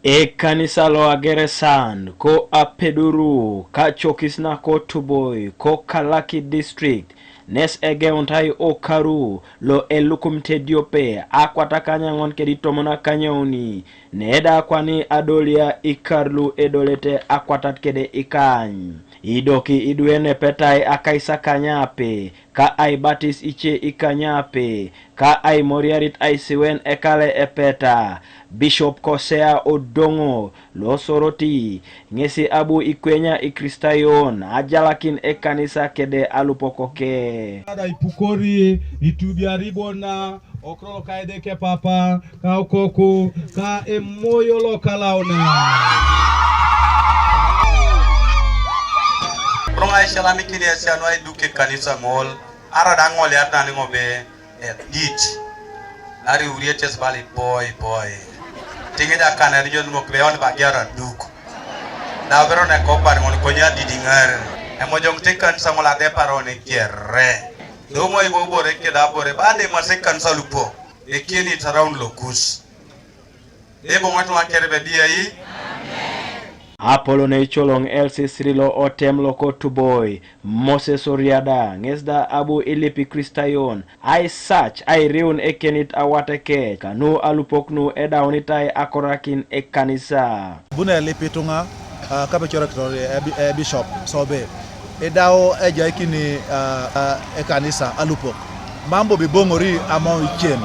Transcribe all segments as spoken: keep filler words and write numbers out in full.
Ekanisa lo Ageresan ko apeduru kacokis nako Tuboi ko Kalaki District, nes egeuntai okaru lo elukumit ediope akwat akanyaŋon kede itomon akanyauni, neda kwani adolia ikar lu edolete akwatat kede ikany. Idoki idwe nepetai akaisakanyape, ka aibatis ice ikanyape, ka aimoriarit aisiwen ekale epeta. Bishop Kosea Odoŋo lo Soroti, ŋesi abu ikwenya Ikristayon ajalakin ekanisa kede alupokoke. Ada ipukori, itubiari bona, okro loka Edeke Papa, ka Okoku, ka Emoyo Lokalauna. Roŋ aisialamikini esianu aiduk ekanisa ŋol, ara da ŋoliat naniŋobe edit. Nari uriet esibali boi boi. Tiŋit akan erijon ŋok beon bagiara duk. Daberon ekoban ŋol konye adidiŋar. Emojoŋ te kanisa ŋol adeparo ne kere. Domo ibobore keda bore bade mase kanisa lupo. Ekieni taraun lokus. Debo ŋwatuŋa kere bebiai. Apolon eicoloŋ L C three lo otem loko Tuboi, Moses Oriada, ŋes da abu ilip Ikristayon, aisac airiun ekenit awate kec, kanu alupok nu edaunitai akorakin ekanisa. Bune elip ituŋa, ah, kape corakitor, eh, bi-, eh, bishop, sobe. Idau ejaikini, ah, ah, ekanisa alupok. Mam bobo iboŋori amau icen.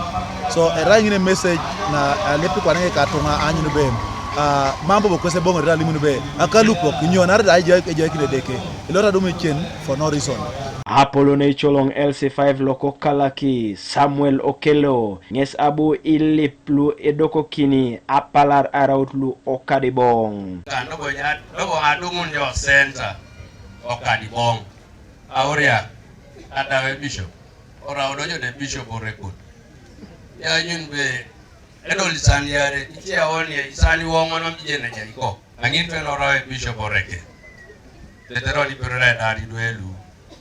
So, erai ŋin message na, ah, lepi kwana ŋe katuŋa anyun be, ah, mam bobo kwesi eboŋori alimun be, akalupok, inyo nare da ejai-, ejaikini Edeke. Ilot adum icen for no reason. Apolon eicoloŋ L C five loko Kalaki, Samuel Okello, ŋes abu ilip lu edokokini apalar araut lu okadiboŋ. Kan dogo nya-, dogo adumun jo center okadiboŋ. Auria, adawe bishop, ora odojo de bishop orekut. Ya nyun be, edol isan yare, ichi aoni, isan iwoŋon mam jijene jaiko. Aŋin pe norawe bishop oreke. Tetero ni perure dadi duelu.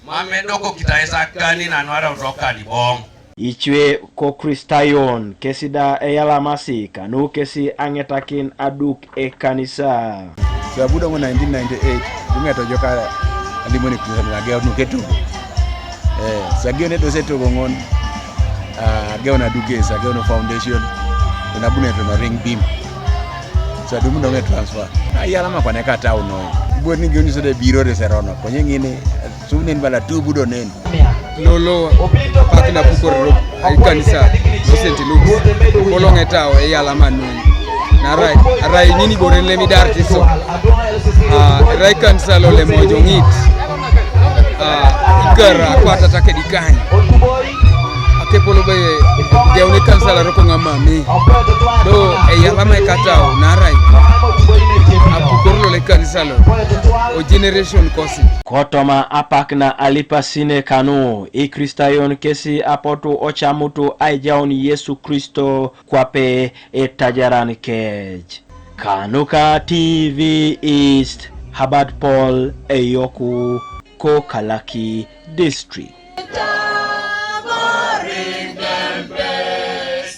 Mam edoko kita isakani na nwara utoka ni boŋ. Icwe ko Kristayon, kesi da eyalamasi, kanu kesi aŋetakin aduk ekanisa. Sabu doŋo nineteen ninety-eight, buŋet ojoka alimoni Kristo nageu nuketubu. Eh, sageu ne dose togo ŋon, ah, ageu na duges, ageu no foundation, na bune to no ring beam. So adumu doŋe transfer. Ayalama kwane ka town noi. Bor ni geu ni so de biro de serono, konye ŋini, sum nen bala tubu do nen. Lolo, apak na pukor ro, ai kanisa, lo Saint Luke's. Bolo ŋetao, eyalama nun. Na rai, rai ŋini bore lemi dar tiso. Ah, rai kanisa lo le mojo ŋit. Ah, ikar akwata take dikany. Akepolo be geuni kanisa la roko ŋamami. Do eyalama ekatao narai. Apukor lo le kanisa lo. O generation kosi. Kotoma apak na alipasine kanu, Ikristayon kesi apotu ocamutu aijaun Yesu Kristo kwape etajaran kec. Kanuka T V East, Herbert Paul Eyoku, ko Kalaki District.